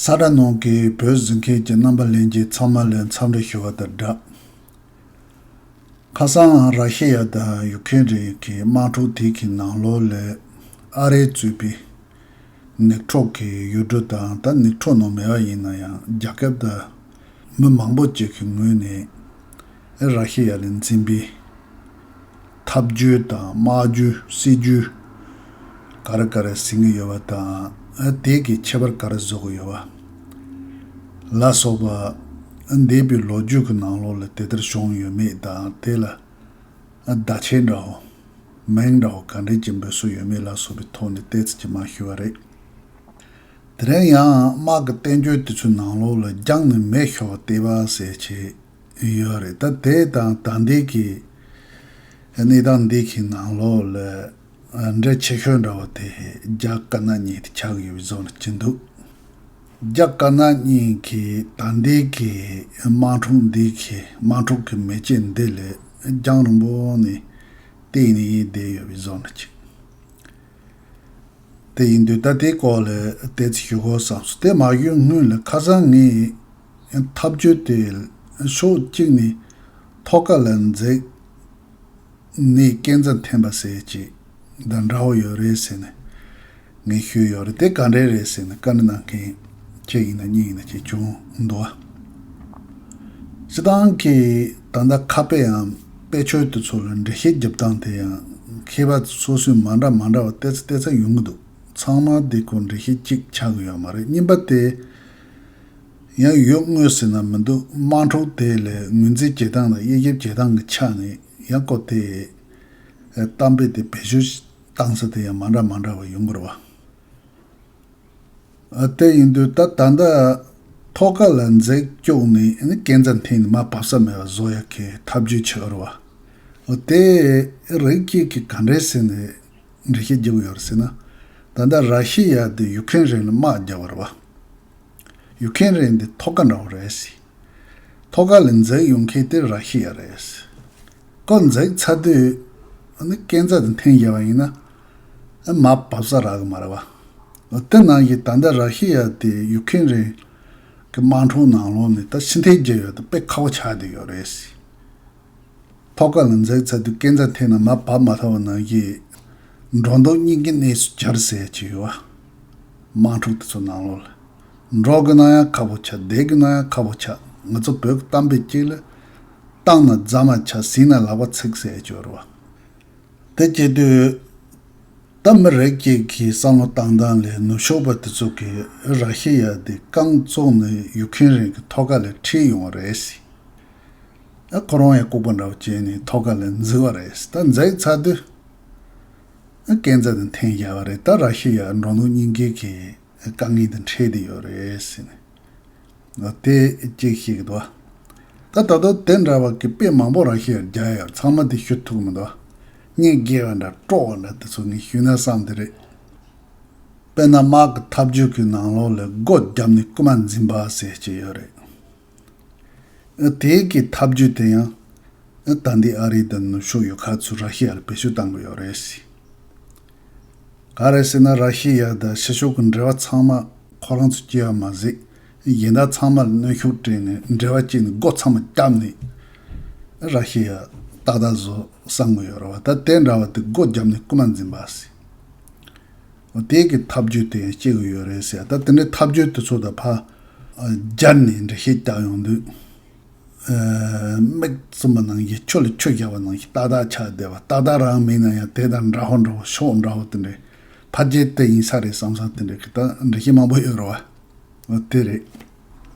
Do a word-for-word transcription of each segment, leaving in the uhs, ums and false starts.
ས་དགྲ་ནང་གི་བོད་གཟིགས་མཁན་གྱི་རྣམ་པ་ལྷན་རྒྱས་ཚང་མ་ལ་འཚམས་འདྲི་ཞུ་བ་དང་སྦྲགས། ཁ་སང་ར་ཤི་ཡ་དང་ཡུ་ཁེན་རེ་གི་དམག་འཁྲུག་དེ་གི་ནང་ལོགས་ལ་ཨ་རིས་གཙོས་པའི་ནེག་ཊོ་གི་ཡུལ་གྲུ་དང་། ད་ནེག་ཊོ་ནང་མེད་པ་ཡིན་ན་ཡང་རྒྱལ་ཁབ་དང་མི་མང་པོ་ཅིག་གི་ངོས་ནས་ར་ཤི་ཡ་ལ་འཛིན་པའི་ཐབས་ཇུས་དང་དམག་ཇུས་སྲིད་ཇུས་ག་རེ་ག་རེ་ཟིན་གྱི་ཡོད་པ་དང་། དེ་གི་ཁྱད་པར་ག་རེ་བཟོ་གི་ཡོད་པ་ལ་སོགས་པ། འདས་པའི་ལོ་རྒྱུས་ཀྱི་ནང་ལོགས་ལ་དེ་ལྟར་བྱུང་ཡོད་མེད་དང་། དེ་ལ་བརྡ་ཆད་འདྲ་བོ་མིང་འདྲ་བོ་ག་འདྲས་ཀྱི་འབོད་སྲོལ་ཡོད་མེད་ལ་སོགས་པའི་ཐོག་ནས་ཏོག་ཙམ་ཅིག་མར་ཞུ་བ་རེད། དེ་རིང་ཡང་དམག་གི་བསྟན་བཅོས་དེ་ཚོའི་ནང་ལོགས་ལ་རྒྱང་ནས་མེ་ཤོར་བ་ལྟེ་བ་ཟེར་གྱི་ཡོད་རེད། ད་དེ་དང་ད་ལྟའི་གི་གནས་སྟངས་འདི་གི་ནང་ལོགས་ལ་འབྲེལ་ཆེ་ཤོས་འདྲ་བོ་དེ་རྒྱ་དཀར་ནག་གཉིས་དེ་ཆགས་ཡོད་པའི་བཟོ་འདྲ་ཅིག་འདུག་རྒྱ་དཀར་ནག་གཉིས་ཀྱི་ད་ལྟའི་གི་དམག་འཁྲུག་འདི་གི་དམག་འཁྲུག་གི་མེ་ལྕེ་འདི་ལས་རྒྱང་རིང་པོ་ནས་བལྟས་ནས་བསྡད་ཡོད་པའི་བཟོ་འདྲ་ཅིག་དེ་ཡིན་དུས་ད་དེའི་སྐོར་ལ་ཏོག་ཙམ་ཞུ་དགོས་བསམ་སོང་། དེ་མ་ཞུས་སྔོན་ལ་ཁ་སང་ངས་ཐབས་བྱུས་དེ་ཕྱོགས་གཅིག་ནས་ཐོག་ཁ་ལ་འཛེགས་ནས་སྐས་འཛེགས་འཐེན་པ་ཟེར་ཅིག་དང་འདྲ་བོ་ཡོད་རེད་ཟེར་ནས་ངས་ཞུས་ཡོད་རེད། དེ་ག་འདྲས་རེད་ཟེར་ནས་བཀའ་འདྲི་གནང་མཁན་གཅིག་ཡིན་ན་གཉིས་ཡིན་ན་གཅིག་བྱུང་འདུག་བ། སྤྱིར་བཏང་གི་ད་ལྟ་ཁ་དཔེ་ཡང་དཔེ་ཆོས་དེ་ཚོ་ལ་འགྲེལ་བཤད་རྒྱབ་སྟངས་དེ་ཡང་མཁས་པ་སོ་སོའི་མ་འདྲ་མ་འདྲ་བ་ཏོག་ཙམ་ཏོག་ཙམ་ཡོང་གི་འདུག་ཚང་མ་དེ་ཁོ་འགྲེལ་བཤད་གཅིག་ཆགས་ཀྱི་ཡོད་མ་རེད། གཉིས་པ་དེ་ཡང་ཡོད་དངོས་ཟེར་ན་མི་འདུག་དམག་འཁྲུག་དེ་ལས་ངོས་འཛིན་བྱེད་སྟངས་དང་དབྱེ་ཞིབ་བྱེད་སྟངས་ཀྱི་ཆ་ནས་ཡང་ཁོ་དེ་གཏམ་དཔེ་དེ་བེད་སྤྱོད་བཏང་ས་དེ་ཡང་མ་འདྲ་མ་འདྲ་བ་ཡོང་གི་རེད་བ། ཨ། དེ་ཡིན་དུས་ད་ད་ལྟ་ཐོག་ཁ་ལ་འཛེགས་བཅུག་ནས་ནི་སྐས་འཛེགས་འཐེན་ནས་མར་བབས་ས་མེད་པ་བཟོ་ཡག་གི་ཐབས་ཇུས་ཆགས་རེད་བ། ཨོ། དེ་རིགས་གཅིག་གིས་ག་འདྲས་ཟེར་ནས་འགྲེལ་བཤད་རྒྱག་གི་ཡོད་རེད་ཟེར་ན། ད་ལྟ་ར་ཤི་ཡ་དེ་ཡུ་ཁེན་རེ་ལ་དམག་རྒྱག་པ་རེད་བ། ཡུ་ཁེན་རེ་འདི་ཐོག་ཁ་འདྲ་བོ་རེད་ཟེར། ཐོག་ཁ་ལ་འཛེགས་ཡོང་མཁན་དེ་ར་ཤི་ཡ་རེད་ཟེར། ཁོ་འཛེགས་ཚར་དུས་ཨ་ནི་སྐས་འཛེགས་དེ་འཐེན་བཞག་པ་ཡིན་ན་ཨ་མར་བབས་ས་རག་གི་མ་རེད་བ། དེ་ནང་བཞིན་ད་ལྟ་ར་ཤི་ཡ་དེ་ཡུ་ཁེན་རེ་གི་དམག་འཁྲུག་ནང་ལོགས་ནས་ད་ཕྱིར་འཐེན་བྱེད་ཡག་དེ་དཔེ་ཁག་པོ་ཆགས་བསྡད་ཡོད་རེད་ཟེར། ཐོག་ཁ་ལ་འཛེགས་ཚར་དུས་སྐས་འཛེགས་འཐེན་ནས་མར་བབས་མ་ཐུབ་པ་ནང་བཞིན་འགྲོ་འདུག་གཉིས་ཀའི་གནས་སུ་གྱར་ཟེར་གྱི་ཡོད་བ། དམག་འཁྲུག་དེ་ཚོ་ནང་ལོགས་ལ། འགྲོ་གི་ན་ཡང་ཁག་པོ་ཆགས། བསྡད་གི་ན་ཡང་ཁག་པོ་ཆགས། ང་ཚོ་བོད་ཀྱི་གཏམ་དཔེ་གཅིག་ལ། བཏང་ན་རྫ་མ་ཆགས། ཟིན་ན་ལག་པ་ཚིག་ཟེར་གྱི་ཡོད་རེད་བ། དེ་བྱེད་དུས་ད་མི་རིགས་གཅིག་གི་བསམ་བློ་བཏང་སྟངས་ལས་ནུབ་ཕྱོགས་པ་དེ་ཚོ་གིས་ར་ཤི་ཡ་དེ་རྐང་བཙུགས་ནས་ཡུ་ཁེན་རེ་གི་ཐོག་ཁ་ལ་ཁྲིད་ཡོང་བ་རེད་ཟེར། ཨ། ཁོ་རང་ཡང་ལྐུགས་པ་འདྲ་བོ་བྱས་ནས་ཐོག་ཁ་ལ་འཛེགས་པ་རེད་ཟེར། ད་འཛེགས་ཚར་དུས་ཨ་སྐས་འཛེགས་དེ་འཐེན་བཞག་པ་རེད། ད་ར་ཤི་ཡ་འགྲོ་འདུག་གཉིས་ཀའི་གི་དཀའ་ངལ་དེ་འཕྲད་བསྡད་ཡོད་རེད་ཟེར་ནས། ཨ། དེ་གཅིག་བཤད་ཀྱི་འདུག་ད་ད་དུང་དེ་འདྲ་བ་གི་དཔེ་མང་པོ་ར་ཤི་ཡར་རྒྱག་ཡོད། ཚང་མ་དེ་ཞུ་ཐུབ་མི་འདུག་སྙིང་རྗེ་བ་འདྲ་སྤྲོ་བ་འདྲ་དེ་ཚོ་ངས་ཞུས་ན་བསམ་དེ་རེད། དཔེར་ན་དམག་གི་ཐབས་ཇུས་ཀྱི་ནང་ལོགས་ལ་སྒོ་བརྒྱབ་ནས་རྐུ་མ་འཛིན་པ་ཟེར་གྱི་ཡོད་རེད། ཨ། དེ་གི་ཐབས་ཇུས་དེ་ཡང་ཨ་ད་ལྟའི་ཨ་རི་དང་ནུབ་ཕྱོགས་ཡུལ་ཁག་ཚོས་ར་ཤི་ཡ་ལ་བེད་སྤྱོད་བཏང་གི་ཡོད་རེད་ཟེར། ག་རེ་ཟེར་ན་ར་ཤི་ཡ་དང་ཕྱི་ཕྱོགས་ཀྱི་འབྲེལ་བ་ཚང་མ་ཁོ་རང་ཚོས་བཅད་པ་མ་ཟད། གཞན་དག་ཚང་མ་ལ་གནོན་ཤུགས་སྤྲད་ནས་འབྲེལ་བ་བཅད་ནས་སྒོ་ཚང་མ་བརྒྱབ་ནས་ར་ཤི་ཡ་ཏག་ཏག་བཟོ་བསམ་གྱི་ཡོད་རེད་བ། ད་དེ་འདྲ་བ་དེ་སྒོ་བརྒྱབ་ནས་རྐུ་མ་འཛིན་པ་ཟེར། དེ་གི་ཐབས་ཇུས་དེ་ཡང་སྤྱད་ཀྱི་ཡོད་རེད་ཟེར། ད་དེ་འདྲའི་ཐབས་ཇུས་དེ་ཚོ་ད་ཕར་སྦྱར་ནས་འགྲེལ་བཤད་རྒྱག་ཡོང་དུས། ཨ། མིག་བཙུམ་པ་ནང་བཞིན་ཆུ་ལ་ཆུ་བཞག་པ་ནང་བཞིན་ཏག་ཏག་ཆགས་བསྡད་པ། ཏག་ཏག་རང་མིན་ན་ཡང་དེ་དང་འདྲ་བོ་འདྲ་བོ་ཕྱོགས་འདྲ་བོ་དེ་འདྲའི་ཕལ་ཆེར་དེ་ཡིན་ས་རེད་བསམ་བསམ་དེ་འདྲའི་གི་ད་འགྲེལ་བཤད་མང་པོ་ཡོད་རེད་བ། འོ་དེ་རེད།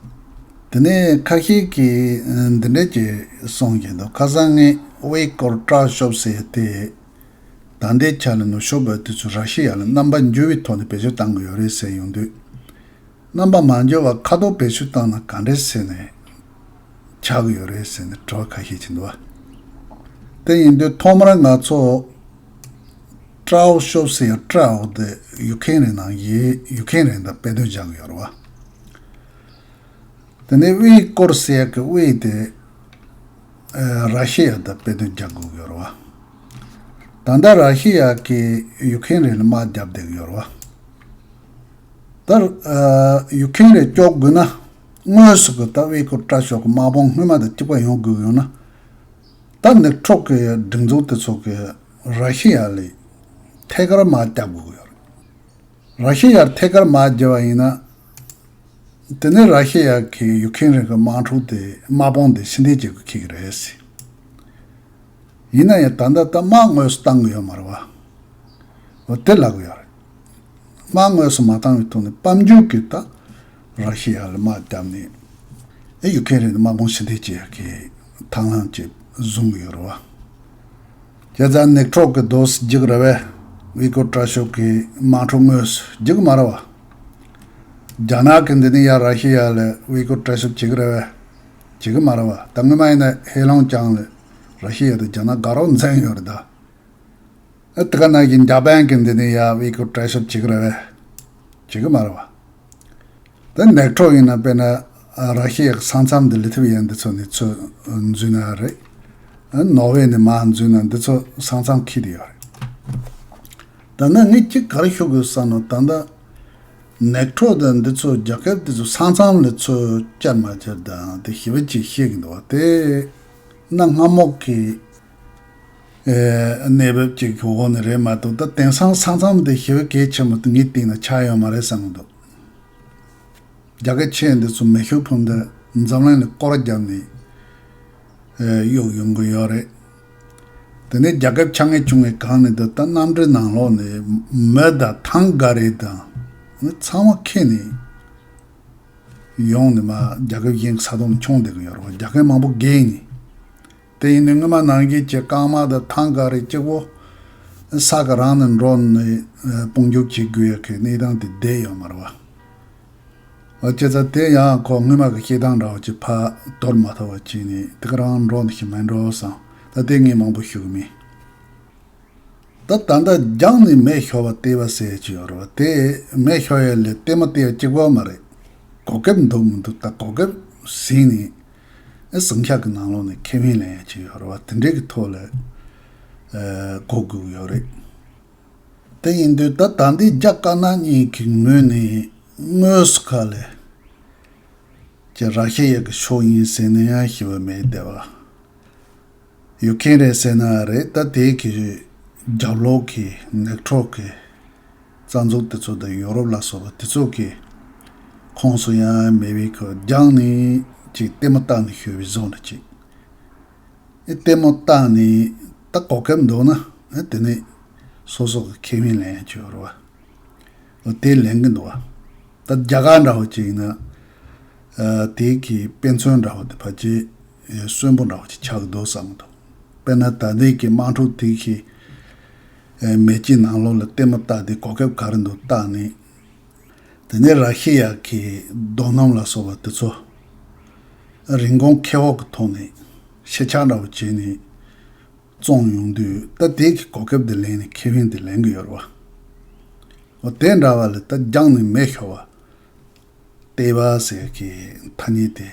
དེ་ནས་ཁ་ཤས་ཀྱིས་འདི་འདྲ་ཅིག་གསུང་གི་འདུག་ཁ་སང་ངས་དབུས་སྐོར་ཀྲའོ་ཤོབ་ཟེར་ཡ་དེ། ད་ལྟའི་ཆ་ལ་ནུབ་ཕྱོགས་པ་དེ་ཚོས་ར་ཤི་ཡ་ལ་རྣམ་པ་འགྱུར་བའི་ཐོག་ནས་བེད་སྤྱོད་བཏང་གི་ཡོད་རེད་ཟེར་ཡོང་དུས། རྣམ་པ་མ་འགྱུར་བ་ཁ་ཐོར་བེད་སྤྱོད་བཏང་ན་ག་འདྲས་ཟེར་ནས་ཆགས་ཀྱི་ཡོད་རེད་ཟེར་ནས་དྲི་བ་ཁ་ཤས་ཅིག་འདུག་བ། དེ་ཡིན་དུས་ཐོག་མར་ང་ཚོ་ཀྲའོ་ཤོབ་ཟེར་ཡ་ཀྲའོ་དེ་ཡུ་ཁེན་རེ་ནང་ཡིན། ཡུ་ཁེན་རེ་དང་དཔེ་སྟོན་རྒྱག་གི་ཡོད་རེད་བ། དེ་ནས་དབུས་སྐོར་ཟེར་ཡ་གི་དབུས་དེ་ཨ་ར་ཤི་ཡ་དང་དཔེ་སྟོན་རྒྱག་དགོས་ཀྱི་ཡོད་རེད་བ། ད་ལྟ་ར་ཤི་ཡ་གིས་ཡུ་ཁེན་རེ་ལ་དམག་བརྒྱབ་བསྡད་ཀྱི་ཡོད་རེད་བ། ད་ཡུ་ཁེན་རེ་སྐྱོབ་དགོས་ན། དངོས་སུ་གི་ད་ཝི་ཀོ་ཏྲ་ཤོ་གི་དམག་དཔུང་སྔོན་མ་དང་གཅིག་པ་ཡོང་དགོས་ཡོང་ན། ད་ནེག་ཁྲོ་གི་སྒྲིག་འཛུགས་དེ་ཚོ་གི་ར་ཤི་ཡ་ལ་ཐད་ཀར་དམག་རྒྱག་དགོས་ཡོད་རེད། ར་ཤི་ཡར་ཐད་ཀར་དམག་རྒྱག་པ་ཡིན་ན། དེ་ནས་ར་ཤི་ཡ་གིས་ཡུ་ཁེན་རེ་གི་དམག་འཁྲུག་དེ་དམག་དཔུང་དེ་ཕྱིར་འཐེན་བྱེད་དགོས་ཁེལ་གི་རེད་ཟེར། ཡིན་ན་ཡང་ད་ལྟ་ད་དམག་དངོས་སུ་བཏང་གི་ཡོད་མ་རེད་བ། འོ་དེ་ལབ་གི་ཡོད་རེད། དམག་དངོས་སུ་མ་བཏང་བའི་ཐོག་ནས་དཔལ་འབྱོར་གྱི་ད་ར་ཤི་ཡ་ལ་དམག་བརྒྱབ་ནས་ཨེ་ཡུ་ཁེན་རེ་ནས་དམག་དཔུང་ཕྱིར་འཐེན་བྱེད་ཡག་གི་ཐབས་ལམ་ཅིག་བཟུང་གི་ཡོད་རེད་བ། བྱས་ཙང་ནེག་ཁྲོ་གི་དོ་སི་རྒྱུག་ར་བས་ཝི་ཀོ་ཏྲ་ཤོ་གི་དམག་འཁྲུག་དངོས་སུ་རྒྱུག་མ་ར་བ། རྒྱ་ནག་གི་འདི་ནས་ཡ་ར་ཤི་ཡ་ལ་ཝི་ཀོ་ཏྲ་ཤོ་བྱེད་གི་ར་བས་བྱེད་གི་མ་ར་བ། ད་སྔོན་མ་ཡིན་ན་ཧེ་ལོང་ཅང་ལ་ར་ཤི་ཡ་དང་རྒྱ་ནག་དགའ་རོགས་མཚན་ཡོད་རེད་ད། ཨ་དེ་ག་ནང་བཞིན་འཇར་པན་གྱི་འདི་ནས་ཡ་ཝི་ཀོ་ཏྲ་ཤོ་བྱེད་གི་ར་བས་བྱེད་གི་མ་ར་བ། ད་ནེག་ཁྲོ་ཡིན་ན་དཔེར་ན་ར་ཤི་ཡ་གི་ས་མཚམས་འདི་ལི་ཐི་བི་ཡ་འདི་ཚོ་ནས་ཚུར་འཛུལ་ན་རེད། ནོར་ཝེ་ནས་མར་འཛུལ་ན་འདི་ཚོ་ས་མཚམས་འཁེལ་བསྡད་ཡོད་རེད། ད་ནི་ངས་གཅིག་ག་རེ་ཞུ་དགོས་བསམ་ན། ད་ལྟ་ནེག་ཁྲོ་དང་འདི་ཚོ་རྒྱལ་ཁབ་འདི་ཚོ་ས་མཚམས་ལ་ཚུར་བཅར་མ་བཅར་དང་དེ་ཞེ་པོ་ཅིག་བཤད་གི་འདུག་བ། དེ་གནའ་སྔ་མོ་གི་ཨེ་གནས་བབ་ཅིག་གི་འོག་ནས་རེད་མ་གཏོགས། ད་དེང་སང་ས་མཚམས་དེ་ཞེ་པོ་གལ་ཆེན་པོ་དེ་ངའི་སྟེང་ན་ཆགས་ཡོད་མ་རེད་བསམ་གི་འདུག་རྒྱ་སྐད་ཆེ་འདི་ཚོ་མེ་ཤུགས་འཕུར་མདའ་འཛམ་གླིང་ལ་སྐོར་བརྒྱབ་ནས་ཨེ་གཡུག་ཡོང་གི་ཡོད་རེད། དེ་ནས་རྒྱལ་ཁབ་ཆ་ངེ་ཆུང་ངེ་གང་ནས་འདི་ལྟ་གནམ་གྲུའི་ནང་ལོགས་ནས་མི་དང་ཐང་ག་རེ་དང་ཚང་མ་ཁྱེར་ནས་ཡོང་ནས་མར་རྒྱལ་ཁབ་གཞན་གྱི་ས་ཐོག་ནས་མཆོང་བསྡད་ཀྱི་ཡོད་རེད་བ། རྒྱལ་ཁབ་མང་པོ་བརྒལ་ནས། དེ་ཡིན་དུས་སྔོན་མ་ནང་བཞིན་གྱི་རྐང་དམག་དང་ཐང་ག་རེ་གཅིག་པོ་ས་ག་རང་ནས་འགྲོ་ནས་དཔུང་འཇུག་བྱེད་དགོས་ཡག་གི་གནས་སྟངས་དེ་བསྡད་ཡོད་མ་རེད་བ། བྱས་ཙང་དེ་ཡང་ཁོ་སྔོན་མ་གི་བཤད་སྟངས་འདྲ་བོ་ཅིག་ཕར་དོར་མ་ཐུབ་པ་བྱས་ནས་དེ་ག་རང་འགྲོ་འདི་ཞིག་མེད་འགྲོ་བསམ། ད་དེ་ངས་མང་པོ་ཞུ་གི་མིན། ད་ད་ལྟ་རྒྱང་ནས་མེ་ཤོར་བ་ལྟེ་བ་ཟེར་གྱི་ཡོད་རེད་བ། དེ་མེ་ཤོར་ཡ་ལས་ལྟད་མོ་ལྟེ་བ་གཅིག་པོ་མ་རེད། གོ་སྐབས་འདུག་མི་འདུག་ད་གོ་སྐབས་ཟིན་ནས་ཨེ་ཟིང་ཆ་གི་ནང་ལོགས་ནས་ཁེ་ཕན་ལེན་ཡ་ཅིག་ཡོད་རེད་བ། དེ་འདྲའི་གི་ཐོག་ལ་ཨེ་གོ་དགོས་ཀྱི་ཡོད་རེད། དེ་ཡིན་དུས་ད་ད་འདི་རྒྱ་དཀར་ནག་གཉིས་ཀྱི་ངོས་ནས་དངོས་སུ་ག་ལེ་ཀྱི་ར་ཤི་ཡ་གི་ཕྱོགས་ཡིན་ཟེར་ནས་ཡང་ཞེ་པོ་མེད་བསྡད་པ། ཡུ་ཁེན་རེད་ཟེར་ན་རེད། ད་དེ་གི་རྒྱབ་ལོགས་ཀྱི་ནེག་ཁྲོ་གི་རྩ་འཛུགས་དེ་ཚོ་དང་ཡོ་རོབ་ལ་སོགས་པ་དེ་ཚོ་གི་ཁོངས་སུ་ཡང་མེད་པའི་ཁོ་རྒྱང་ནས་ཅིག་ལྟད་མོ་ལྟ་ནས་ཤོར་བའི་བཟོ་འདྲ་ཅིག་ཨེ་ལྟད་མོ་ལྟ་ནས་ད་གོ་སྐབས་འདུག་ན་ཨེ་དེ་ནས་སོ་སོ་གི་ཁེ་ཕན་ལེན་ཡ་ཅིག་ཡོད་རེད་བ། འོ་དེ་ལེན་གི་འདུག་བ། ད་རྒྱ་གར་འདྲ་བོ་ཅིག་ཡིན་ན་ཨ་དེ་གི་དཔེ་མཚོན་འདྲ་བོ་དེ་ཕལ་ཆེར་ཨེ་གསོན་པོ་འདྲ་བོ་ཅིག་ཆགས་ཀྱི་འདུག་བསམ་གི་འདུག་དཔེར་ན་ད་ལྟའི་གི་དམག་འཁྲུག་དེ་གི་ཨེ་མེ་ལྕེ་ནང་ལོགས་ལ་ལྟད་མོ་ལྟ་དེ་གོ་སྐབས་ག་རེ་འདུག་བལྟས་ནས། དེ་ནས་ར་ཤི་ཡ་གི་རྡོ་སྣུམ་ལ་སོགས་པ་དེ་ཚོ་རིན་གོང་ཁེ་པོ་གི་ཐོག་ནས་ཤེད་ཆག་འདྲ་བོ་བྱས་ནས་བཙོང་ཡོང་དུས། ད་དེ་གི་གོ་སྐབས་དེ་ལེན་ནས་ཁེ་ཕན་དེ་ལེན་གི་ཡོད་རེད་བ། འོ་དེ་འདྲ་བ་ལ་ད་རྒྱང་ནས་མེ་ཤོར་བ་ལྟེ་བ་ཟེར་གི་ཐ་སྙད་དེ་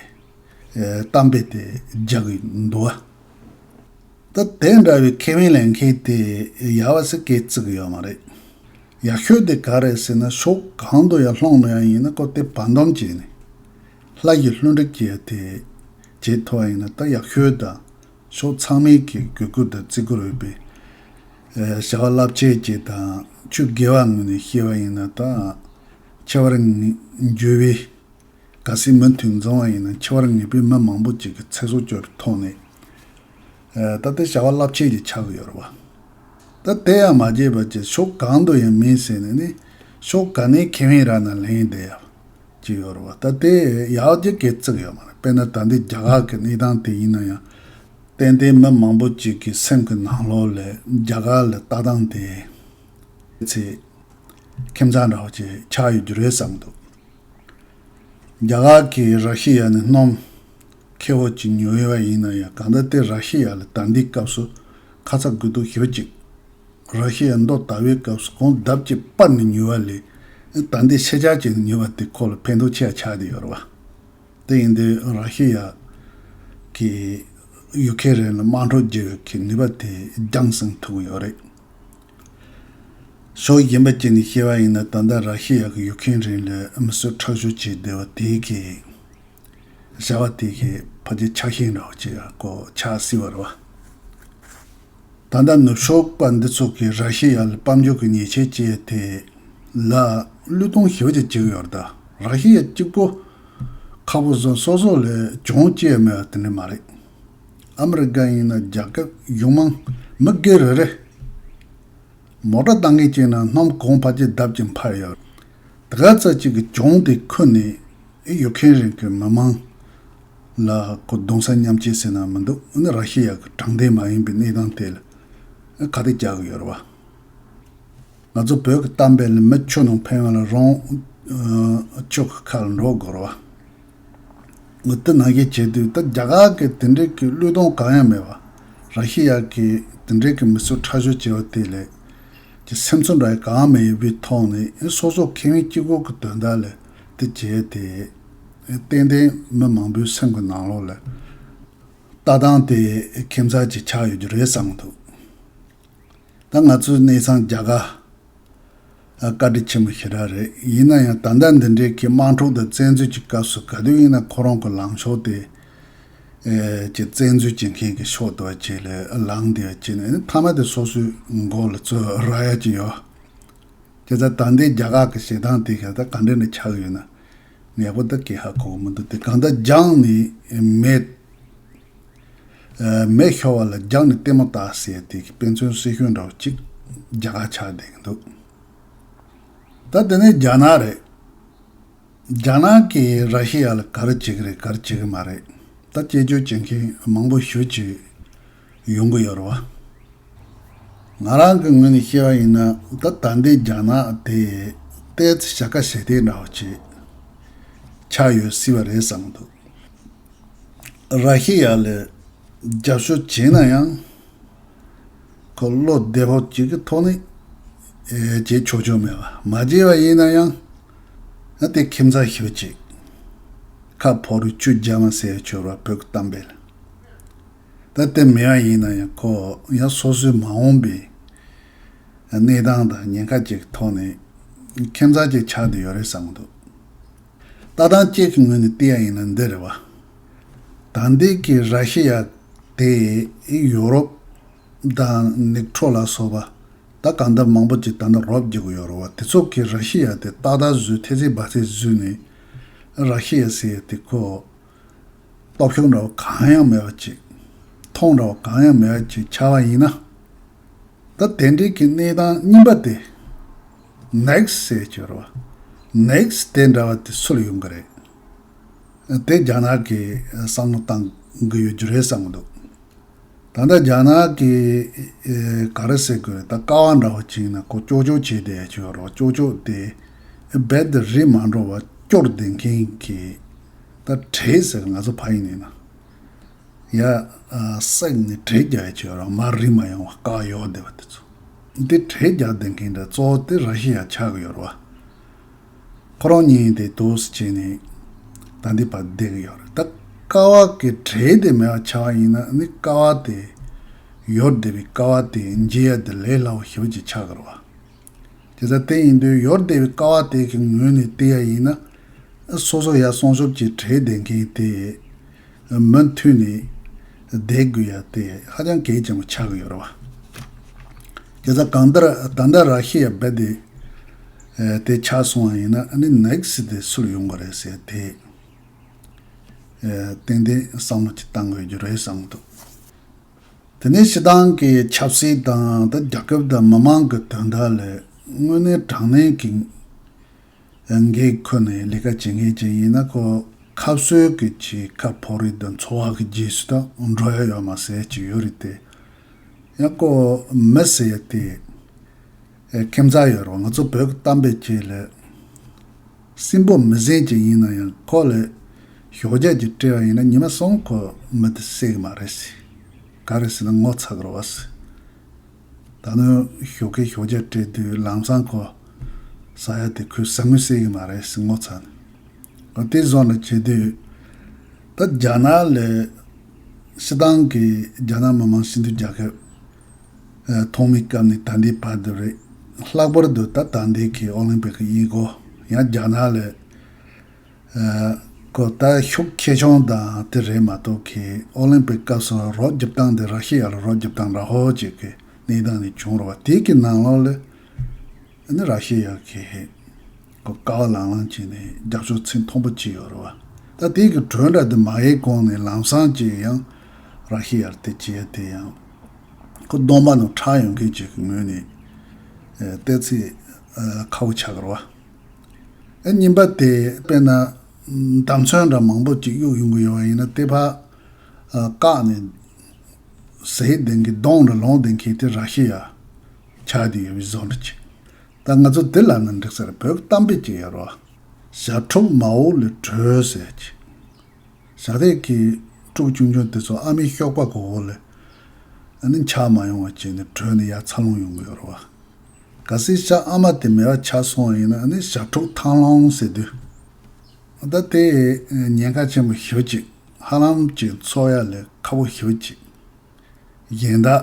ཨེ་གཏམ་དཔེ་དེ་རྒྱག་གི་འདུག་བ། ད་དེ་འདྲ་བའི་ཁེ་ཕན་ལེན་མཁན་དེ་ཡག་པ་ཟེར་སྐད་བརྩི་གི་ཡོད་མ་རེད། ཡག་ཤོས་དེ་ག་རེད་ཟེར་ན། ཕྱོགས་གང་དུ་ཡང་ལྷུང་ནས་ཡང་ཡིན་ན་ཁོ་དེ་བར་འདུམ་བྱས་ནས་ལྷ་ཡི་བསླུ་བྲིད་བྱས་དེ་བྱེད་ཐུབ་པ་ཡིན་ན་ད་ཡག་ཤོས་དང་། ཕྱོགས་ཚང་མས་ཀྱི་གུས་བཀུར་དང་བརྩི་བཀུར་ཡོད་པའི་ཨེ་བྱ་བ་རླབས་ཆེན་ཅིག་དང་། ཆོས་དགེ་བ་ངོས་ནས་བཤད་པ་ཡིན་ན་ད་འཆི་བར་ངེས་འགྱུར་བའི། གལ་སྲིད་མུ་མཐུད་འཛོམས་པ་ཡིན་ན་འཆི་བར་ངེས་པའི་མི་མང་པོ་ཅིག་གི་ཚེ་སྲོག་སྐྱོབ་པའི་ཐོག་ནས། ཨ་ད་ལྟ་བྱ་བ་རླབས་ཆེན་ཅིག་ཆགས་ཀྱི་ཡོད་རེད་བ། ད་དེ་ཡང་མ་བརྗེད་པ་ཅིག་ཕྱོགས་གང་དུ་ཡང་མིན་ཟེར་ནས་ནི་ཕྱོགས་ག་ནས་ཁེ་ཕན་རག་ན་ལེན་བསྡད་ཡ་ཅིག་ཡོད་རེད་བ། ད་དེ་ཡག་ཅིག་སྐད་བརྩི་གི་ཡོད་མ་རེད། དཔེར་ན་ད་འདི་རྒྱ་གར་གྱི་གནས་སྟངས་དེ་ཡིན་ན་ཡང་། ཏན་ཏན་མི་མང་པོ་ཅིག་གི་སེམས་ཀྱི་ནང་ལོགས་ལ་རྒྱ་གར་ལ་ལྟ་སྟངས་དེ་ཚེ་ཁྱིམ་ཚང་འདྲ་བོ་ཅིག་ཆགས་ཡོད་རྒྱུ་རེད་བསམ་འདུག་རྒྱ་གར་གྱིས་ར་ཤི་ཡ་ནས་སྣུམ་ཁེ་པོ་ཅིག་ཉོས་ཡོད་པ་ཡིན་ན་ཡང་། གང་ལྟར་དེ་ར་ཤི་ཡ་ལ་ད་ལྟའི་སྐབས་སུ་ཁ་ཚ་དགོས་གཏུགས་ཞེ་པོ་ཅིག་ར་ཤི་ཡ་མདོ་དར་བའི་སྐབས་སུ་གོང་ལྡབ་ཀྱིས་སྤར་ནས་ཉོས་པ་ལས། ད་ལྟའི་ཤེད་ཆག་བྱས་ནས་ཉོས་པ་དེ་ཁོ་ལ་ཕན་ཐོགས་ཆེ་བ་ཆགས་བསྡད་ཡོད་རེད་བ། དེ་ཡིན་དུས་ར་ཤི་ཡ་གིས་ཡུ་ཁེ་རན་ལ་དམག་འཁྲུག་བརྒྱབ་ཡག་གི་ནུས་པ་དེ་རྒྱང་སྲིང་ཐུབ་ཀྱི་ཡོད་རེད། ཕྱོགས་གཞན་པ་ཅིག་ནས་བཤད་པ་ཡིན་ན། ད་ལྟ་ར་ཤི་ཡ་གི་ཡུ་ཁེན་རིན་ལ་མི་གསོད་ཁྲག་སྦྱོར་བྱས་བསྡད་པ་དེ་གི་བྱ་བ་དེ་གི་ཕལ་ཆེར་ཆགས་ཞེན་འདྲ་བོ་ཅིག་གོ་ཆགས་སྲིད་པ་རེད་བ། ད་ལྟ་ནུབ་ཕྱོགས་པ་འདི་ཚོ་གིས་ར་ཤི་ཡ་ལ་དཔལ་འབྱོར་གྱི་ཉེས་ཆད་བཅད་དེ་ལ་བློས་གཏོང་ཞེ་པོ་ཅིག་བྱེད་ཀྱི་ཡོད་རེད་ད། ར་ཤི་ཡ་གཅིག་པོ་ཁ་ཕོ་བཟོ་སོ་སོ་ལ་གྱོང་བཅད་མེད་པ་དེ་འདྲ་མ་རེད། ཨ་མི་རི་ཀ་ཡིན་ན་རྒྱལ་ཁབ་ཡོངས་མང་མི་སྒེར་རེ་རེ་མོ་ཊ་བཏང་མཁན་གཅིག་ན་སྣུམ་གོང་ཕལ་ཆེར་ལྡབ་གཅིག་འཕར་ཡོད། དེ་ག་ཙམ་ཅིག་གི་གྱོང་དེ་ཁུར་ནས་ཡུ་ཁེན་རིན་གྱི་མི་མང་ལ་ཁོ་གདུང་སེམས་མཉམ་སྐྱེད་ཟེར་ན་མི་འདུག་ནི་ར་ཤི་ཡ་གི་དྲང་བདེན་མ་ཡིན་པའི་གནས་སྟངས་དེ་ལ་ཁ་གཏད་བཅག་གི་ཡོད་རེད་བ། ང་ཚོ་བོད་ཀྱི་གཏམ་དཔེ་ལ་མི་ཆུ་ནང་ཕན་པ་ལ་རང་ཆུ་གི་ཁ་ལ་འགྲོ་དགོས་རེད་བ། འོ་དེ་ནང་བཞིན་བྱེད་དུས་ད་རྒྱ་གར་གྱི་དེ་འདྲའི་གི་བློས་གཏོང་གང་ཡང་མེད་པ། ར་ཤི་ཡ་གི་དེ་འདྲའི་གི་མི་གསོད་ཁྲག་སྦྱོར་བྱས་པ་དེ་ལས་ཀྱི་སེམས་ཚོར་འདྲ་གང་མེད་པའི་ཐོག་ནས་སོ་སོ་ཁེ་ཕན་གཅིག་པོ་གི་དོན་དག་ལ་དེ་བྱས་ཏེ། ཏན་ཏན་མི་མང་པོའི་སེམས་ཀྱི་ནང་ལོགས་ལ་ལྟ་སྟངས་དེ་ཁྱིམ་ཚང་ཅིག་ཆགས་ཡོད་རྒྱུ་རེད་བསམ་གྱི་འདུག་ད་ང་ཚོའི་གནས་ཚང་རྒྱ་གར་ཨ་བཀའ་དྲིན་ཆེན་པོ་ཞེ་དྲག་རེད། ཡིན་ན་ཡང་ད་ལྟ་འདི་འདྲའི་གི་དམག་འཁྲུག་དང་བཙན་འཛུལ་གྱི་སྐབས་སུ་ག་དུས་ཡིན་ན་ཁོ་རང་གི་ལངས་ཕྱོགས་དེ་ཨེ་ཅིག་བཙན་འཛུལ་བྱེད་མཁན་གྱི་ཕྱོགས་དེ་བ་ཅིག་ལ་ལངས་བསྡད་པ་ཅིག་ནས་མཐའ་མ་དེ་སོ་སོའི་མགོ་ལ་ཚོས་རག་ཡ་ཅིག་ཡོད། དེ་ཚ་ད་ལྟའི་རྒྱ་གར་གྱི་བྱེད་སྟངས་དེ་ག་ད་ག་འདྲ་ནས་ཆགས་ཡོད་ན་ཡག་པོ་ད་གས་ཧ་གོ་གི་མི་འདུག་དེ་གང་ལྟར་སྦྱངས་ནས་མེད། ཨ་མེ་ཤོར་བ་ལ་རྒྱབ་ནས་ལྟད་མོ་ལྟ་ཟེར་དེ་གི་དཔེ་མཚོན་སྲི་ཞུ་འདྲ་བོ་གཅིག་རྒྱ་གར་ཆགས་བསྡད་ཀྱི་འདུག་ད་དེ་ནས་རྒྱ་ནག་རེད། རྒྱ་ནག་གིས་ར་ཤི་ཡ་ལ་ག་རེ་བྱེད་ཀྱི་རེད་ག་རེ་བྱེད་ཀྱི་མ་རེད། ད་སྐྱེ་སྦྱོར་བྱེད་མཁན་མང་པོ་ཞེ་ཅིག་ཡོང་གི་ཡོད་རེད་བ། ང་རང་གི་ངོས་ནས་བཤད་པ་ཡིན་ན་ད་ད་ལྟའི་རྒྱ་ནག་དེ་ཏོག་ཙམ་བྱ་དགའ་ཞེ་དྲག་འདྲ་བོ་ཅིག་ཆགས་ཡོད་སྲིད་པ་རེད་བསམ་གྱི་འདུག་ར་ཤི་ཡ་ལ་རྒྱབ་སྐྱོར་བྱས་ན་ཡང་ཁོ་བློ་བདེ་པོ་ཅིག་གི་ཐོག་ནས་ཨེ་བྱེད་ཆོག་ཆོག་མེད་པ། མ་བྱས་པ་ཡིན་ན་ཡང་ཨ་དེ་ཁྱིམ་ཚང་ཞེ་པོ་ཅིག་ཁ་ཕོ་རུ་ཆུ་རྒྱ་མ་ཟེར་ཆོག་ར་བོད་ཀྱི་གཏམ་དཔེ་ལ། ད་དེ་མེད་པ་ཡིན་ན་ཡང་ཁོ་ཡང་སོ་སོའི་མ་འོངས་པའི་གནས་སྟངས་དང་ཉེན་ཁ་ཅིག་གི་ཐོག་ནས་ཁྱིམ་ཚང་ཅིག་ཆགས་བསྡད་ཡོད་རེད་བསམ་གྱི་འདུག་ལྟ་སྟངས་གཅིག་གི་ངོས་ནས་བལྟས་པ་ཡིན་ན་འདི་རེད་བ། ད་ལྟའི་གི་ར་ཤི་ཡ་དེ་ཡོ་རོབ་དང་ནེག་ཊོ་ལ་སོགས་པ་ད་གང་ལྟར་མང་པོ་ཅིག་ད་ལྟ་རོགས་བྱེད་ཀྱི་ཡོད་རེད་བ། དེ་ཚོ་གིས་ར་ཤི་ཡ་དེ་ཏག་ཏག་བཟོས་ཐེ་ཚེ་བ་ཚེ་བཟོས་ནས་ར་ཤི་ཡ་ཟེར་ཡ་དེ་ཁོ་སྟོབས་ཤུགས་འདྲ་བོ་གང་ཡང་མེད་པ་ཅིག་མཐོང་འདྲ་བོ་གང་ཡང་མེད་པ་ཅིག་ཆགས་པ་ཡིན་ན། ད་དེ་འདྲའི་གི་གནས་སྟངས་གཉིས་པ་དེ་ནེག་སི་ཟེར་གྱི་རེད་བ། ནེག་སི་དེ་འདྲ་བ་དེ་སུ་ལ་ཡོང་གི་རེད། དེ་རྒྱ་ནག་གིས་བསམ་བློ་བཏང་གི་ཡོད་རྒྱུ་རེད་བསམ་གི་འདུག་ད་ལྟ་རྒྱ་ནག་གིས་ཨེ་ག་རེ་ཟེར་དགོས་རེད། ད་ཀ་བ་འདྲ་བོ་ཅིག་ན་ཁོ་ཅོག་ཅོག་བྱས་བསྡད་ཡ་ཅིག་ཡོད་རེད་བ། ཅོག་ཅོག་དེ་རྦད་དེ་རི་མ་འགྲོ་བ་སྐྱོར་བསྡད་མཁན་གྱི་ད་བྲེ་ཟེར་ང་ཚོ་ཕ་ཡིན་ནས་ན། ཡ། ཨ་སྲེག་ནས་བྲེ་རྒྱག་ཡ་ཅིག་ཡོད་རེད། མར་རི་མ་ཡོང་བ་བཀག་ཡོད་བསྡད་པ་དེ་ཚོ། འདི་བྲེ་རྒྱག་བསྡད་མཁན་འདྲ་གཙོ་བོ་དེ་ར་ཤི་ཡ་ཆགས་ཀྱི་ཡོད་རེད་བ། ཁོ་རང་གཉིས་དེ་དུས་སུ་བྱས་ནས་ད་འདི་བར་བསྡད་ཀྱི་ཡོད་རེད། ད་ཀ་བ་གི་བྲེ་དེ་མེད་པ་ཆགས་པ་ཡིན་ན་ནི་ཀ་བ་དེ་ཡོད་བསྡད་པའི་ཀ་བ་དེ་འཇལ་ཡ་དེ་ལས་སླ་བོ་ཞེ་པོ་ཅིག་ཆགས་ཀྱི་རེད་བ། དེ་ལྟར་དེ་ཡིན་དུས་ཡོད་བསྡད་པའི་ཀ་བ་དེ་གི་ངོས་ནས་བལྟས་ཡ་ཡིན་ན། སོ་སོ་ཡ་སྲུང་སྐྱོབ་ཀྱི་བྲེ་ལྡན་མཁན་དེ་མུ་མཐུད་ནས་བསྡད་དགོས་ཡ་དེ་ཧ་ཅང་གལ་ཆེན་པོ་ཆགས་ཀྱི་ཡོད་རེད་བ། དེ་ལྟར་གང་ལྟར་ད་ལྟ་ར་ཤི་ཡ་རྦད་དེ་དེ་ཆགས་སོང་བ་ཡིན་ན་ཨ་ནི་ནེག་སི་དེ་སུ་ལ་ཡོང་གི་རེད་ཟེར་དེ་ཏན་ཏན་བསམ་བློ་ཅིག་བཏང་དགོས་རྒྱུ་རེད་བསམ་གྱི་འདུག་དེ་ནས་སྤྱི་བཏང་གི་ཆབ་སྲིད་དང་ད་རྒྱལ་ཁབ་དང་མི་མང་གི་དོན་དག་ལ་དངོས་གནས་དྲང་གནས་ཀྱི་འགན་ཁུར་ནས་ལས་ཀ་བྱེད་མཁན་ཅིག་ཡིན་ན་ཁོ་ཁ་གསོས་ཀྱི་ཅིག་ཁ་ཕོ་རེ་དང་འཚོ་བ་གི་རྗེས་སུ་ད་འགྲོ་ཡ་ཡོད་མ་ཟེར་ཅིག་ཡོད་རེད་དེ། ཡང་ཁོ་མི་ཟེར་ཡ་དེ། ཨེ་ཁྱིམ་ཚང་ཡོད་རེད་བ། ང་ཚོ་བོད་ཀྱི་གཏམ་དཔེ་བྱས་ལ། སྲིན་པོ་མི་ཟན་ཅིག་ཡིན་ན་ཡང་ཁོ་ལ་ཞོགས་ཇ་ཅིག་སྤྲད་པ་ཡིན་ན་ཉི་མ་གསུམ་ཁོ་མི་དེ་བསད་གི་མ་རེད་ཟེར། ག་རེ་ཟེར་ན་ངོ་ཚ་གི་རེད་བ་ཟེར། ད་ནི་ཞོགས་ཀས་ཞོགས་ཇ་སྤྲད་དུས་ལམ་སང་ཁོ་ཟ་ཡ་དེ་ཁོས་ཟ་དངུལ་བསད་གི་མ་རེད་ཟེར་ངོ་ཚ་ནས། འོ་དེ་བཟོ་འདྲ་བྱེད་དུས་ད་རྒྱ་ནག་ལ་སྤྱི་བཏང་གི་རྒྱ་ནག་མི་དམངས་སྤྱི་མཐུན་རྒྱལ་ཁབ་ཨ་ཐོག་མའི་སྐབས་ནས་ད་ལྟའི་བར་དུ་རེད། ལྷག་པར་དུ་ད་ད་ལྟའི་གི་ཨོ་ལིམ་པིག་གི་དབྱིན་སྒོར་ཡང་རྒྱ་ནག་ལ་ཨ་ཁོ་ད་ཤུགས་ཆེ་ཆུང་དང་དེ་རེད་མ་གཏོགས་གི་ཨོ་ལིམ་པིག་སྐབས་སུ་རོགས་རྒྱབ་སྟངས་དེ་ར་ཤི་ཡ་ལ་རོགས་རྒྱབ་སྟངས་འདྲ་བོ་ཅིག་གི་གནས་སྟངས་ནི་བྱུང་རེད་བ། དེ་གི་ནང་ལོགས་ལ་ཨ་ནི་ར་ཤི་ཡ་གི་ཁོ་ཀ་བ་ལང་ལང་བྱས་ནས་རྒྱབ་སྐྱོར་ཚད་མཐོན་པོ་བྱས་ཡོད་རེད་བ། ད་དེ་གི་གྲོས་འདྲ་དེ་མ་ཡལ་གོང་ནས་ལམ་སང་ཅིག་ཡང་ར་ཤི་ཡར་དེ་བྱས་དེ་ཡང་ཁོ་གདོང་པ་ནང་ཁྲག་ཡོང་མཁན་ཅིག་གི་ངོས་ནས་ཨ་བལྟས་ཚེ་ཨ་ཁག་པོ་ཆགས་ཀྱི་རེད་བ། ཨ་གཉིས་པ་དེ་དཔེར་ན་འདམ་ཚོན་འདྲ་མང་པོ་ཅིག་གཡུག་ཡོང་གི་ཡོད་པ་ཡིན་ན་དེ་ཕར་ཨ་བཀག་ནས་ཟས་ལྡན་གྱི་སྡོང་འདྲ་ལོང་ལྡན་མཁན་དེ་ར་ཤི་ཡ་ཆགས་བསྡད་ཡོད་པའི་བཟོ་འདྲ་ཅིག་ད་ང་ཚོ་དེ་ལབ་ན་འགྲིག་ས་རེད། བོད་གཏམ་དཔེ་ཅིག་ཡོད་རེད་བ། ཞྭ་ཕྲུག་མ་འོག་ལ་བྲོས་ཟེར་ཅིག་ཞྭ་དེ་གི་ཕྲུག་ཆུང་ཆུང་དེ་ཚོ་ཨ་མའི་གཤོག་པ་གོ་གོ་ལ་ཨ་ནི་འཆག་མ་ཡོང་བ་བྱས་ནས་བྲོས་ནས་ཡར་འཚར་ལོངས་ཡོང་གི་ཡོད་རེད་བ། གལ་སྲིད་ཞྭ་ཨ་མ་དེ་མེད་པ་ཆགས་སོང་བ་ཡིན་ན་ཨ་ནི་ཞྭ་ཕྲུག་ཐང་ལོང་ཟེར་དུས། ད་དེ་ཉེན་ཁ་ཆེན་པོ་ཞེ་པོ་ཅིག་ཧ་ལམ་ཅིག་འཚོ་ཡ་ལས་ཁག་པོ་ཞེ་པོ་ཅིག་གཞན་དག་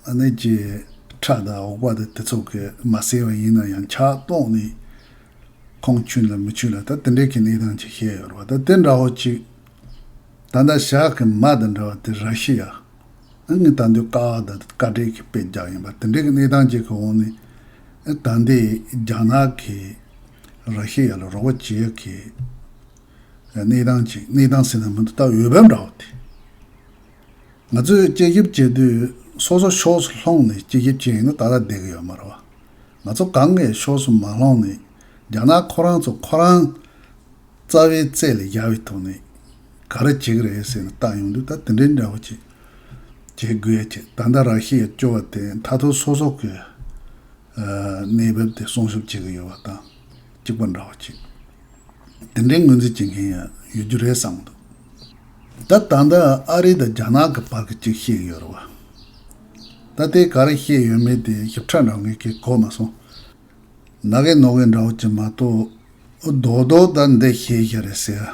ཨ་ནི་ཅིག་ཁྲག་དང་འོ་བ་དང་དེ་ཚོ་གི་མ་བསད་པ་ཡིན་ན་ཡང་ཆག་གཏོང་ནས་ཁོང་ཆུན་ལ་མི་ཆུན་ལ་ད་དེ་འདྲའི་གི་གནས་སྟངས་ཅིག་བཤད་ཡོད་རེད་བ། ད་དེ་འདྲ་བོ་ཅིག་ད་ལྟ་ཞྭ་གི་མ་དང་འདྲ་བ་དེ་ར་ཤི་ཡ། ཨ་ནི་ད་འདོད་ཀ་བ་དང་ཀ་བྲེ་གི་དཔེ་རྒྱག་ཡིན་པ་དེ་འདྲའི་གི་གནས་སྟངས་ཅིག་གི་འོག་ནས་ཨ་ད་ལྟའི་རྒྱ་ནག་གི་ར་ཤི་ཡ་ལ་རོགས་པ་བྱེད་ཡ་གི་གནས་སྟངས་ཅིག་གནས་སྟངས་ཟེར་ན་མི་འདུག་ད་འོས་འབབ་འདྲ་བོ་དེ། ང་ཚོས་དཔྱད་ཞིབ་བྱེད་དུས་སོ་སོ་ཕྱོགས་སུ་ལྷུང་ནས་དཔྱད་ཞིབ་བྱས་ཡིན་ན་ད་ལྟ་བསྡད་ཀྱི་ཡོད་མ་རེད་བ། ང་ཚོ་གང་གི་ཕྱོགས་སུ་མ་ལྷུང་ནས་རྒྱ་ནག་ཁོ་རང་ཚོ་ཁོ་རང་རྩ་བའི་རྩལ་ལ་བཞག་པའི་ཐོག་ནས་ག་རེ་བྱེད་ཀྱི་རེད་ཟེར་ནས་བལྟ་ཡོང་དུས་ད་དེ་འདྲའི་འདྲ་བོ་ཅིག་བྱེད་དགོས་ཡ་ཅིག་ད་ལྟ་ར་ཤི་ཡ་སྐྱོ་བ་དེ་མཐར་ཐུག་སོ་སོ་གི་གནས་བབ་དེ་སྲུང་སྐྱོབ་བྱེད་ཀྱི་ཡོད་པ་དང་གཅིག་པ་འདྲ་བོ་ཅིག་དེ་འདྲའི་ངོས་འཛིན་བྱེད་མཁན་ཡང་ཡོད་རྒྱུ་རེད་བསམ་འདུག་ད་ད་ལྟ་ཨ་རི་དང་རྒྱ་ནག་གི་བར་གྱི་གཅིག་བཤད་ཀྱི་ཡོད་རེད་བ། ད་དེ་ག་རེ་བཤད་ཡོད་མེད་དེ་ཞིབ་ཕྲ་འདྲ་བོ་ངས་གོ་མ་སོང་། ནག་གི་ནོག་གི་འདྲ་བོ་ཅིག་མ་གཏོགས་རྡོག་རྡོག་ད་འདི་བཤད་ཤ་རེད་ཟེར་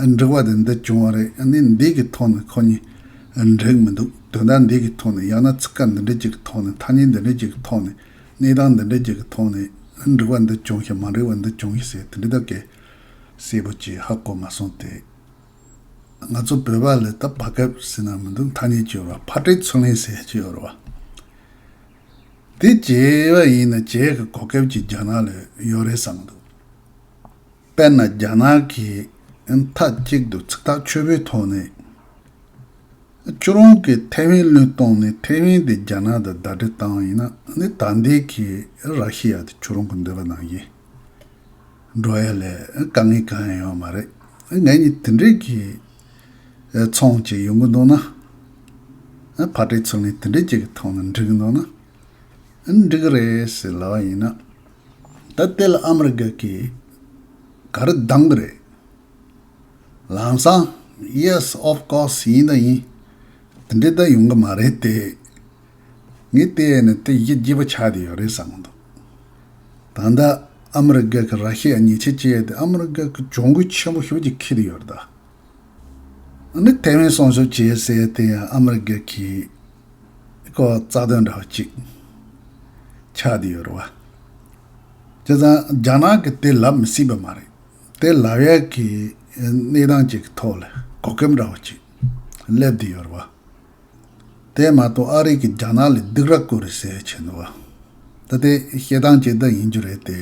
ཡ། འགྲིག་པ་དེ་འདི་བྱུང་བ་རེད། ཨ་ནི་འདི་གི་ཐོག་ནས་ཁོ་གཉིས་འགྲིག་མི་འདུག་དོན་དག་འདི་གི་ཐོག་ནས་ཡང་ན་ཚིག་ཁ་འདི་འདྲ་ཅིག་གི་ཐོག་ནས་ཐ་སྙད་འདི་འདྲ་ཅིག་གི་ཐོག་ནས་གནས་སྟངས་འདི་འདྲ་ཅིག་གི་ཐོག་ནས་འགྲིག་པ་འདི་བྱུང་ཤ་མ་འགྲིག་པ་འདི་བྱུང་ཤ་ཟེར་དེ་འདྲ་ད་གས་གསལ་པོ་ཅིག་ཧ་གོ་མ་སོང་སྟེ། ང་ཚོ་བོད་པ་ལ་ད་བར་སྐབས་ཟེར་ན་མི་འདུག་ཐ་སྙད་ཅིག་ཡོད་རེད་བ། ཕར་སྤྲོད་ཚུར་ལེན་ཟེར་ཅིག་ཡོད་རེད་བ། དེ་བྱས་པ་ཡིན་ན་བྱེད་ཀྱི་གོ་སྐབས་ཅིག་རྒྱ་ནག་ལ་ཡོད་རེད་བསམ་འདུག་དཔེར་ན་རྒྱ་ནག་གིས་མཐའ་གཅིག་ཏུ་ཚིག་ཐག་ཆོད་པོའི་ཐོག་ནས་ཁྱོད་རང་གི་ཐའེ་ཝན་བློས་གཏོང་ནས་ཐའེ་ཝན་དེ་རྒྱ་ནག་དང་ཟླ་སྒྲིལ་བཏང་བ་ཡིན་ན་ནི་ད་ལྟའི་གི་ར་ཤི་ཡ་དེ་ཁྱོད་རང་གི་འདོད་པ་ནང་བཞིན་འགྲོ་ཡ་ལས་དཀའ་ངལ་གང་ཡང་ཡོད་མ་རེད། ངས་ནི་དེ་འདྲའི་གི་ཚོང་ཅིག་ཡོང་གི་འདུག་ན། ཕར་སྤྲོད་ཚུར་ལེན་དེ་འདྲའི་ཅིག་གི་ཐོག་ནས་འགྲིག་གི་འདུག་ན། འགྲིག་གི་རེད་ཟེར་ལབ་པ་ཡིན་ན། ད་དེ་ལ་ཨ་མི་རི་ཀ་གིས་ག་རེ་འདང་གི་རེད། ལམ་སང་yes of course ཡིན་ད་ཡིན། དེ་འདྲའི་ད་ཡོང་གི་མ་རེད་དེ། ངས་བལྟས་ནས་དེ་གཞི་ལྗིད་པོ་ཆགས་བསྡད་ཡོད་རེད་བསམ་གི་འདུག་ད་ལྟ་ཨ་མི་རི་ཀ་གིས་ར་ཤི་ཡ་ཉེས་ཆད་བཅད་ཡ་དེ་ཨ་མི་རི་ཀ་གི་གྱོང་གུན་ཆེན་པོ་ཞེ་པོ་ཅིག་འཁྱེར་བསྡད་ཡོད་རེད་ད། ཨ་ནི་ཐའེ་ཝན་སྲུང་སྐྱོབ་བྱེད་ཟེར་ཡ་དེ་ཡང་ཨ་མི་རི་ཀ་གི་ཁོ་རྩ་དོན་འདྲ་བ་ཅིག་ཆགས་བསྡད་ཡོད་རེད་བ། བྱས་ཙང་རྒྱ་ནག་གིས་དེ་ལབ་མི་སྲིད་པ་མ་རེད། དེ་ལབ་ཡ་གི་གནས་སྟངས་ཅིག་གི་ཐོག་ལ་གོ་སྐབས་འདྲ་བ་ཅིག་སླེབས་བསྡད་ཡོད་རེད་བ། དེ་མ་གཏོགས་ཨ་རི་གིས་རྒྱ་ནག་ལ་སྡིགས་ར་བསྐུལ་རེད་ཟེར་བྱས་འདུག་བ། ད་དེ་བཤད་སྟངས་ཅིག་ད་ཡིན་རྒྱུ་རེད་དེ།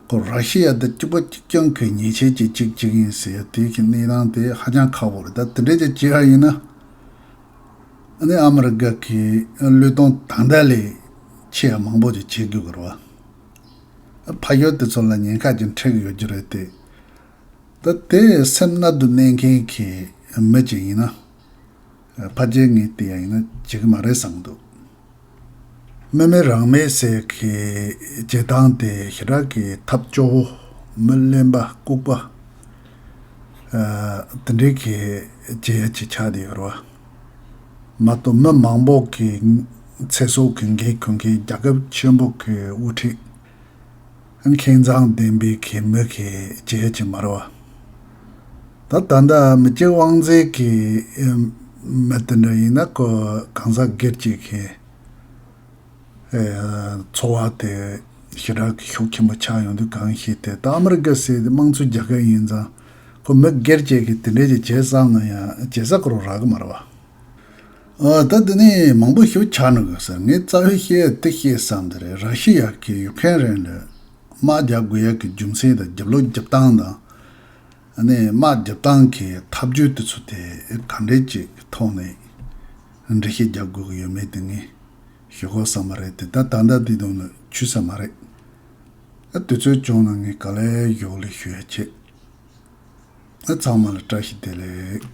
ཁོ་ར་ཤི་ཡ་ད་གཅིག་པ་གཅིག་རྐྱང་གི་ཉེས་ཆད་ཅིག་གཅིག་གཅིག་ཡིན་ཟེར་ཡ་དེ་གི་གནས་སྟངས་དེ་ཧ་ཅང་ཁག་པོ་རེད། ད་དེ་འདྲས་ཅིག་བྱས་པ་ཡིན་ན། ཨ་ནི་ཨ་མི་རི་ཀ་གི་བློས་གཏོང་ད་ལྟ་ལས་ཆེ་བ་མང་པོ་ཅིག་བྱེད་དགོས་ཀྱི་རེད་བ། ཕ་ཡུལ་དེ་ཚོ་ལ་ཉེན་ཁ་ཅིག་འཕྲད་ཀྱི་ཡོད་རྒྱུ་རེད་དེ། ད་དེ་སེམས་གནད་དུ་གནས་མཁན་གྱི་མི་ཅིག་ཡིན་ན། ཕལ་ཆེར་ངས་བལྟས་ཡ་ཡིན་ན་བྱེད་ཀྱི་མ་རེད་བསམ་འདུག་མི་མེད་རང་མེད་ཟེར་གྱི་བྱེད་སྟངས་དེ་ཞེ་དྲག་གི་ཐབས་སྐྱོ་བོ། མི་གླེན་པ་ལྐུགས་པ། ཨ་དེ་འདྲའི་གི་བྱེད་ཡ་ཅིག་ཆགས་བསྡད་ཡོད་རེད་བ། མ་གཏོགས་མི་མང་པོ་གི་ཚེ་སྲོག་གི་འགན་འཁུར་མཁན་རྒྱལ་ཁབ་ཆེན་པོ་གི་དབུ་ཁྲིད། མཁས་མཛངས་ལྡན་པའི་གི་མི་གི་བྱེད་ཡ་ཅིག་མ་རེད་བ། ད་ད་ལྟ་མི་སྤྱི་དབང་འཛིན་གི་མི་དེ་འདྲ་ཡིན་ན་ཁོ་གང་ཟག་སྒེར་གཅིག་གི་ ཨེ། འཚོ་བ་དེ་ཞེ་དྲག་གི་ཤུགས་ཆེན་པོ་ཆགས་ཡོང་དུས། གང་ཞིག་དེ་ད་ཨ་མི་རི་ཀ་ཟེར་དེ་དམངས་གཙོ་རྒྱལ་ཁབ་ཡིན་ཙང་། ཁོ་མི་སྒེར་གཅིག་གིས་དེ་འདྲས་ཅིག་བྱེད་བསམ་ན་ཡང་བྱེད་ས་ཁོ་རང་རག་གི་མ་རེད་བ། ཨ། ད་དེ་ནས་མང་པོ་ཞིག་ཆགས་འགྲོ་གི་ཟེར། ངས་རྩ་བའི་བཤད་དེ་བཤད་བསམ་དེ་རེད། ར་ཤི་ཡ་གིས་ཡུ་ཁེན་རན་ལ་དམག་རྒྱག་དགོས་ཡག་གི་རྒྱུ་མཚན་དང་། རྒྱབ་ལོགས་རྒྱབ་སྟངས་དང་། ཨ་ནི་དམག་རྒྱག་སྟངས་ཀྱི་ཐབས་ཇུས་དེ་ཚོ་དེ་ག་འདྲས་ཅིག་ཐོག་ནས་འགྲེལ་བཤད་རྒྱག་དགོས་ཀྱི་ཡོད་མེད་དེ་ངས་ཞུ་དགོས་བསམ་པ་རེད་དེ། ད་ད་ལྟ་འདི་དུས་ལ་ཆུད་ས་མ་རེད། ཨ། དུས་ཚོད་བྱུང་ན་ངས་ག་ལེར་ཞོར་ལ་ཞུ་ཡ་བྱེད། ཨ། ཚང་མ་ལ་བཀྲ་ཤིས་བདེ་ལེགས།